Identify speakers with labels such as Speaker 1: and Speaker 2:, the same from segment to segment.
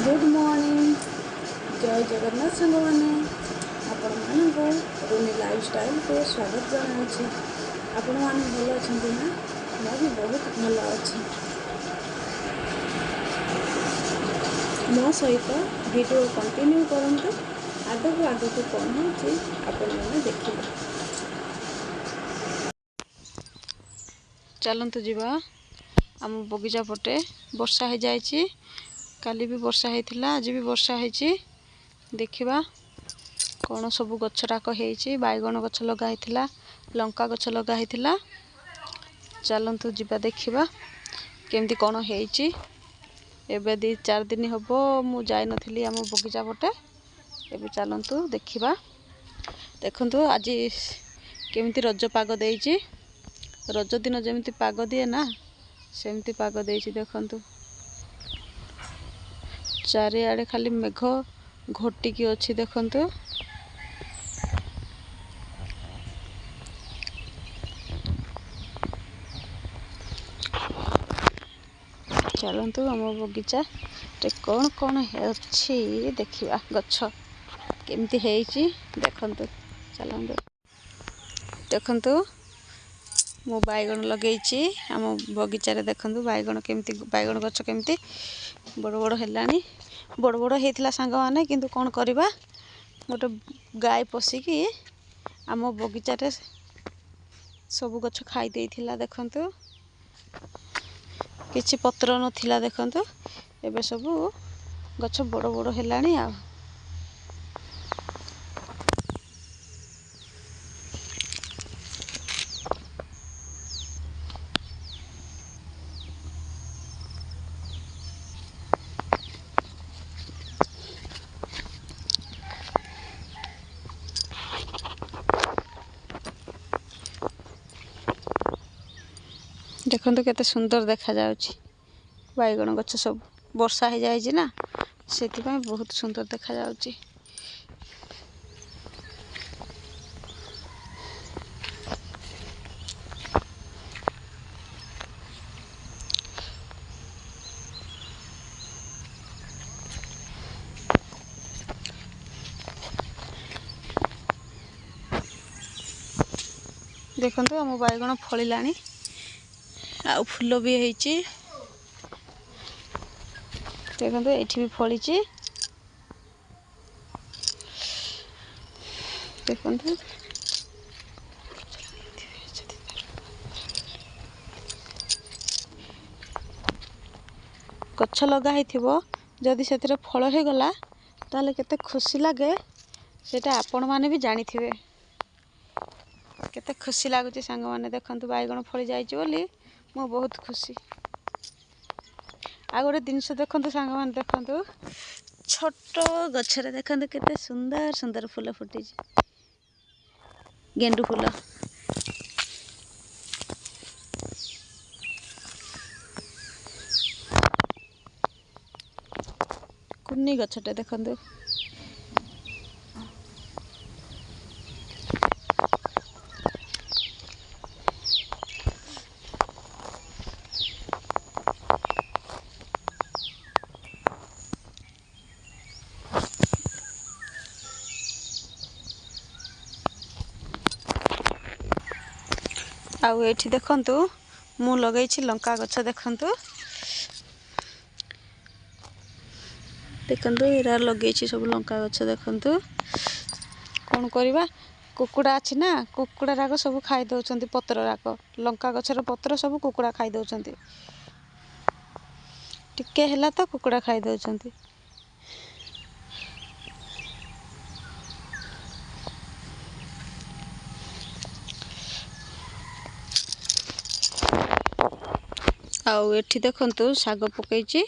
Speaker 1: Good morning, ଜୟ ଜଗନ୍ନାଥ ସାଙ୍ଗମାନେ। ଆପଣମାନଙ୍କୁ Rooney ଲାଇଫଷ୍ଟାଇଲକୁ ସ୍ୱାଗତ ଜଣାଉଛି। ଆପଣମାନେ ଭଲ ଅଛନ୍ତି ନା? ମୁଁ ବି ବହୁତ ଭଲ ଅଛି। ମୋ ସହିତ ଭିଡ଼ିଓ କଣ୍ଟିନ୍ୟୁ କରନ୍ତୁ। ଆଗକୁ ଆଗକୁ କ'ଣ ହେଉଛି ଆପଣମାନେ ଦେଖିବେ। ଚାଲନ୍ତୁ ଯିବା ଆମ ବଗିଚା ପଟେ। ବର୍ଷା ହେଇଯାଇଛି, କାଲି ବି ବର୍ଷା ହେଇଥିଲା, ଆଜି ବି ବର୍ଷା ହେଇଛି। ଦେଖିବା କ'ଣ ସବୁ ଗଛରାକ ହେଇଛି। ବାଇଗଣ ଗଛ ଲଗା ହେଇଥିଲା, ଲଙ୍କା ଗଛ ଲଗା ହେଇଥିଲା। ଚାଲନ୍ତୁ ଯିବା ଦେଖିବା କେମିତି କ'ଣ ହେଇଛି। ଏବେ 2-4 ଦିନ ହେବ ମୁଁ ଯାଇନଥିଲି ଆମ ବଗିଚା ପଟେ। ଏବେ ଚାଲନ୍ତୁ ଦେଖିବା। ଦେଖନ୍ତୁ ଆଜି କେମିତି ରଜ ପାଗ ଦେଇଛି। ରଜ ଦିନ ଯେମିତି ପାଗ ଦିଏ ନା, ସେମିତି ପାଗ ଦେଇଛି। ଦେଖନ୍ତୁ ଚାରିଆଡ଼େ ଖାଲି ମେଘ ଘୋଟିକି ଅଛି। ଦେଖନ୍ତୁ ଚାଲନ୍ତୁ ଆମ ବଗିଚାରେ କ'ଣ କ'ଣ ଅଛି ଦେଖିବା, ଗଛ କେମିତି ହେଇଛି ଦେଖନ୍ତୁ। ଚାଲନ୍ତୁ ଦେଖନ୍ତୁ ମୁଁ ବାଇଗଣ ଲଗେଇଛି ଆମ ବଗିଚାରେ। ଦେଖନ୍ତୁ ବାଇଗଣ କେମିତି, ବାଇଗଣ ଗଛ କେମିତି ବଡ଼ ବଡ଼ ହେଲାଣି। ବଡ଼ ବଡ଼ ହେଇଥିଲା ସାଙ୍ଗମାନେ, କିନ୍ତୁ କ'ଣ କରିବା, ଗୋଟେ ଗାଈ ପଶିକି ଆମ ବଗିଚାରେ ସବୁ ଗଛ ଖାଇ ଦେଇଥିଲା। ଦେଖନ୍ତୁ କିଛି ପତ୍ର ନଥିଲା। ଦେଖନ୍ତୁ ଏବେ ସବୁ ଗଛ ବଡ଼ ବଡ଼ ହେଲାଣି। ଆଉ ଦେଖନ୍ତୁ କେତେ ସୁନ୍ଦର ଦେଖାଯାଉଛି ବାଇଗଣ ଗଛ ସବୁ। ବର୍ଷା ହେଇଯାଇଛି ନା, ସେଥିପାଇଁ ବହୁତ ସୁନ୍ଦର ଦେଖାଯାଉଛି। ଦେଖନ୍ତୁ ଆମ ବାଇଗଣ ଫଳିଲାଣି ଆଉ ଫୁଲ ବି ହେଇଛି। ଦେଖନ୍ତୁ ଏଇଠି ବି ଫଳିଛି। ଦେଖନ୍ତୁ ଗଛ ଲଗା ହେଇଥିବ, ଯଦି ସେଥିରେ ଫଳ ହେଇଗଲା ତାହେଲେ କେତେ ଖୁସି ଲାଗେ, ସେଇଟା ଆପଣମାନେ ବି ଜାଣିଥିବେ। କେତେ ଖୁସି ଲାଗୁଛି ସାଙ୍ଗମାନେ। ଦେଖନ୍ତୁ ବାଇଗଣ ଫଳି ଯାଇଛି ବୋଲି ମୁଁ ବହୁତ ଖୁସି। ଆଉ ଗୋଟେ ଜିନିଷ ଦେଖନ୍ତୁ ସାଙ୍ଗମାନେ, ଦେଖନ୍ତୁ ଛୋଟ ଗଛରେ ଦେଖନ୍ତୁ କେତେ ସୁନ୍ଦର ସୁନ୍ଦର ଫୁଲ ଫୁଟିଛି, ଗେଣ୍ଡୁ ଫୁଲ। କୁନି ଗଛଟା ଦେଖନ୍ତୁ। ଆଉ ଏଇଠି ଦେଖନ୍ତୁ ମୁଁ ଲଗେଇଛି ଲଙ୍କା ଗଛ। ଦେଖନ୍ତୁ ଦେଖନ୍ତୁ ଏରା ଲଗେଇଛି ସବୁ ଲଙ୍କା ଗଛ। ଦେଖନ୍ତୁ କ'ଣ କରିବା, କୁକୁଡ଼ା ଅଛି ନା, କୁକୁଡ଼ା ରାକ ସବୁ ଖାଇ ଦେଉଛନ୍ତି ପତ୍ର ରାକ। ଲଙ୍କା ଗଛର ପତ୍ର ସବୁ କୁକୁଡ଼ା ଖାଇ ଦେଉଛନ୍ତି। ଟିକେ ହେଲା ତ କୁକୁଡ଼ା ଖାଇ ଦେଉଛନ୍ତି। ଆଉ ଏଠି ଦେଖନ୍ତୁ ଶାଗ ପକେଇଛି,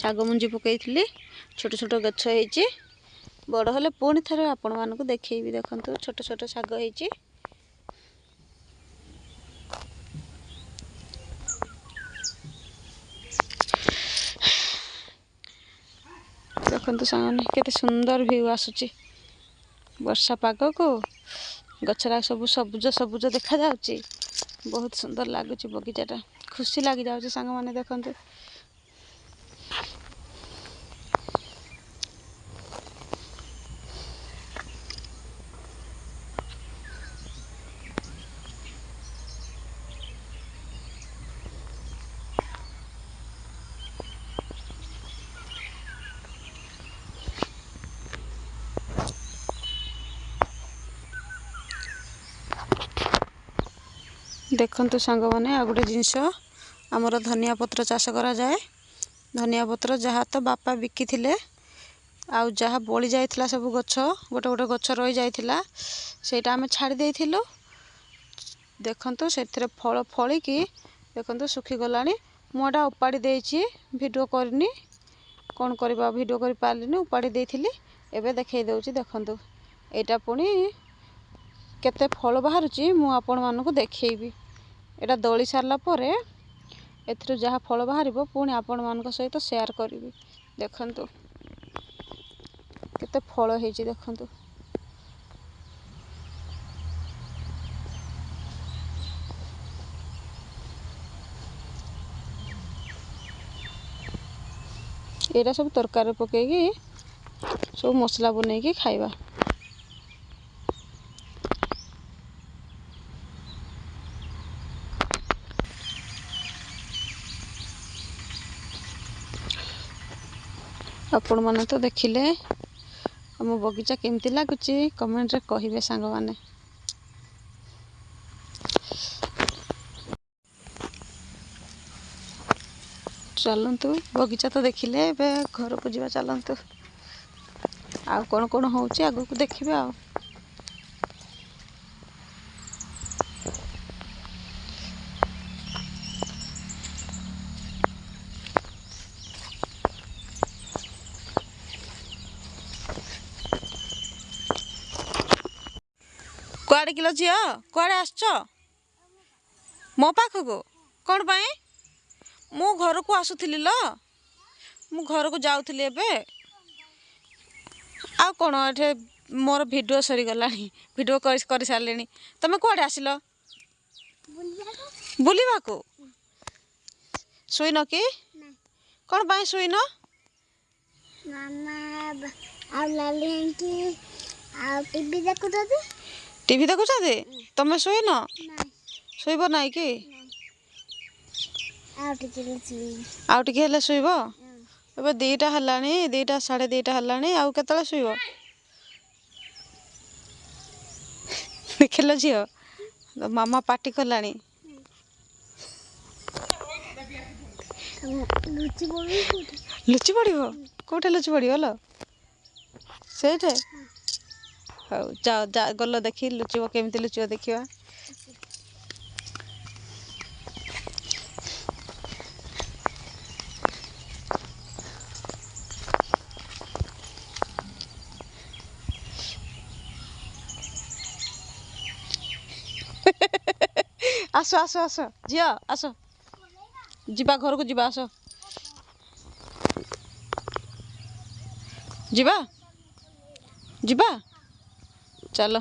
Speaker 1: ଶାଗ ମଞ୍ଜି ପକେଇଥିଲି, ଛୋଟ ଛୋଟ ଗଛ ହେଇଛି। ବଡ଼ ହେଲେ ପୁଣି ଥରେ ଆପଣମାନଙ୍କୁ ଦେଖେଇବି। ଦେଖନ୍ତୁ ଛୋଟ ଛୋଟ ଶାଗ ହେଇଛି। ଦେଖନ୍ତୁ ସାଙ୍ଗମାନେ କେତେ ସୁନ୍ଦର ଭିଉ ଆସୁଛି। ବର୍ଷା ପାଗକୁ ଗଛରା ସବୁ ସବୁଜ ସବୁଜ ଦେଖାଯାଉଛି। ବହୁତ ସୁନ୍ଦର ଲାଗୁଛି ବଗିଚାଟା, ଖୁସି ଲାଗିଯାଉଛି ସାଙ୍ଗମାନେ। ଦେଖନ୍ତୁ ଦେଖନ୍ତୁ ସାଙ୍ଗମାନେ, ଆଉ ଗୋଟେ ଜିନିଷ, ଆମର ଧନିଆ ପତ୍ର ଚାଷ କରାଯାଏ। ଧନିଆ ପତ୍ର ଯାହା ତ ବାପା ବିକିଥିଲେ, ଆଉ ଯାହା ବଳି ଯାଇଥିଲା ସବୁ ଗଛ, ଗୋଟେ ଗୋଟେ ଗଛ ରହିଯାଇଥିଲା, ସେଇଟା ଆମେ ଛାଡ଼ି ଦେଇଥିଲୁ। ଦେଖନ୍ତୁ ସେଥିରେ ଫଳ ଫଳିକି ଦେଖନ୍ତୁ ଶୁଖିଗଲାଣି। ମୁଁ ଏଇଟା ଉପାଡ଼ି ଦେଇଛି, ଭିଡ଼ିଓ କରିନି, କ'ଣ କରିବା, ଭିଡ଼ିଓ କରିପାରିଲିନି, ଉପାଡ଼ି ଦେଇଥିଲି। ଏବେ ଦେଖେଇ ଦେଉଛି। ଦେଖନ୍ତୁ ଏଇଟା ପୁଣି କେତେ ଫଳ ବାହାରୁଛି, ମୁଁ ଆପଣମାନଙ୍କୁ ଦେଖେଇବି। ଏଇଟା ଦଳି ସାରିଲା ପରେ ଏଥିରୁ ଯାହା ଫଳ ବାହାରିବ ପୁଣି ଆପଣମାନଙ୍କ ସହିତ ସେୟାର କରିବି। ଦେଖନ୍ତୁ କେତେ ଫଳ ହେଇଛି, ଦେଖନ୍ତୁ। ଏଇଟା ସବୁ ତରକାରୀରେ ପକେଇକି ସବୁ ମସଲା ବନେଇକି ଖାଇବା। ଆପଣମାନେ ତ ଦେଖିଲେ ଆମ ବଗିଚା କେମିତି ଲାଗୁଛି, କମେଣ୍ଟରେ କହିବେ ସାଙ୍ଗମାନେ। ଚାଲନ୍ତୁ, ବଗିଚା ତ ଦେଖିଲେ, ଏବେ ଘରକୁ ଯିବା ଚାଲନ୍ତୁ। ଆଉ କ'ଣ କ'ଣ ହେଉଛି ଆଗକୁ ଦେଖିବେ। ଆଉ କୁଆଡ଼େ କିଲୋ ଝିଅ, କୁଆଡ଼େ ଆସିଛ? ମୋ ପାଖକୁ କ'ଣ ପାଇଁ? ମୁଁ ଘରକୁ ଆସୁଥିଲି ଲୋ, ମୁଁ ଘରକୁ ଯାଉଥିଲି ଏବେ। ଆଉ କ'ଣ ଏଠି ମୋର ଭିଡ଼ିଓ ସରିଗଲାଣି, ଭିଡ଼ିଓ କରିସାରିଲିଣି। ତମେ କୁଆଡ଼େ ଆସିଲ ବୁଲିବାକୁ? ଶୋଇନ କି? କ'ଣ ପାଇଁ ଶୋଇନ?
Speaker 2: ଆଉ ଲାଲି ଆଉ ଟିଭି ଦେଖୁଛନ୍ତି।
Speaker 1: ଟିଭି ଦେଖୁଛନ୍ତି? ତମେ ଶୋଇନ? ଶୋଇବ ନାଇଁ କି? ଆଉ ଟିକେ ହେଲେ ଶୋଇବ। ଏବେ 2ଟା ହେଲାଣି, 2ଟା 2:30 ହେଲାଣି, ଆଉ କେତେବେଳେ ଶୋଇବ? ଦେଖିଲ ଝିଅ, ମାମା ପାଟି କଲାଣି। ଲୁଚି ପଡ଼ିବ କୋଉଠି? ଲୁଚି ପଡ଼ିବ ଲୋ ସେଇଠି? ହଉ ଯାଅ, ଯା ଗଲ ଦେଖି ଲୁଚିବ, କେମିତି ଲୁଚିବ ଦେଖିବା। ଆସ ଆସ ଆସ ଝିଅ ଆସ, ଯିବା ଘରକୁ ଯିବା, ଆସ ଯିବା ଯିବା ଚାଲ।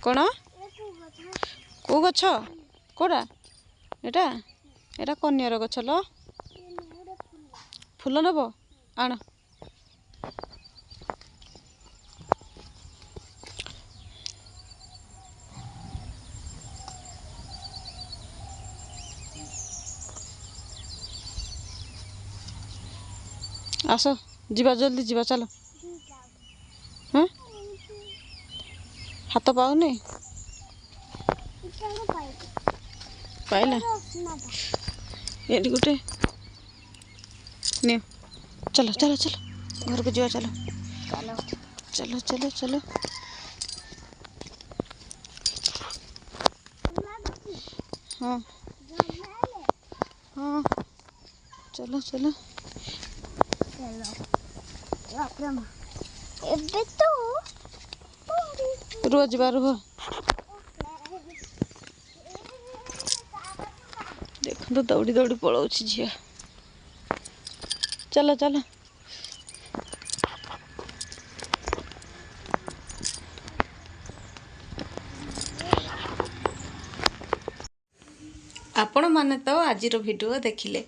Speaker 1: କ'ଣ କେଉଁ ଗଛ? କେଉଁଟା ଏଇଟା? ଏଇଟା କନିଅର ଗଛ ଲୋ। ଫୁଲ ନେବ? ଆଣ। ଆସ ଯିବା, ଜଲ୍ଦି ଯିବା ଚାଲ। ହଁ ହାତ ପାଉନି? ପାଇଲା? ଏଠି ଗୋଟେ ନିଅ। ଚାଲ ଚାଲ ଚାଲ ଘରକୁ ଯିବା, ଚାଲ ଚାଲ ଚାଲ ଚାଲ। ହଁ ହଁ ଚାଲ ଚାଲ।
Speaker 2: ଏବେ ତ
Speaker 1: ରୁହ, ଯିବା ରୁହ। ଦେଖନ୍ତୁ ଦୌଡ଼ି ଦୌଡ଼ି ପଳାଉଛି ଝିଅ। ଚାଲ ଚାଲ। ଆପଣମାନେ ତ ଆଜିର ଭିଡ଼ିଓ ଦେଖିଲେ।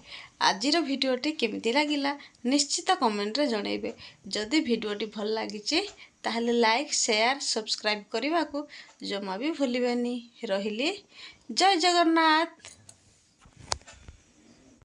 Speaker 1: ଆଜିର ଭିଡ଼ିଓଟି କେମିତି ଲାଗିଲା ନିଶ୍ଚିତ କମେଣ୍ଟରେ ଜଣାଇବେ। ଯଦି ଭିଡ଼ିଓଟି ଭଲ ଲାଗିଛି ତାହେଲେ ଲାଇକ୍, ସେୟାର, ସବସ୍କ୍ରାଇବ୍ କରିବାକୁ ଜମା ବି ଭୁଲିବେନି। ରହିଲି, ଜୟ ଜଗନ୍ନାଥ।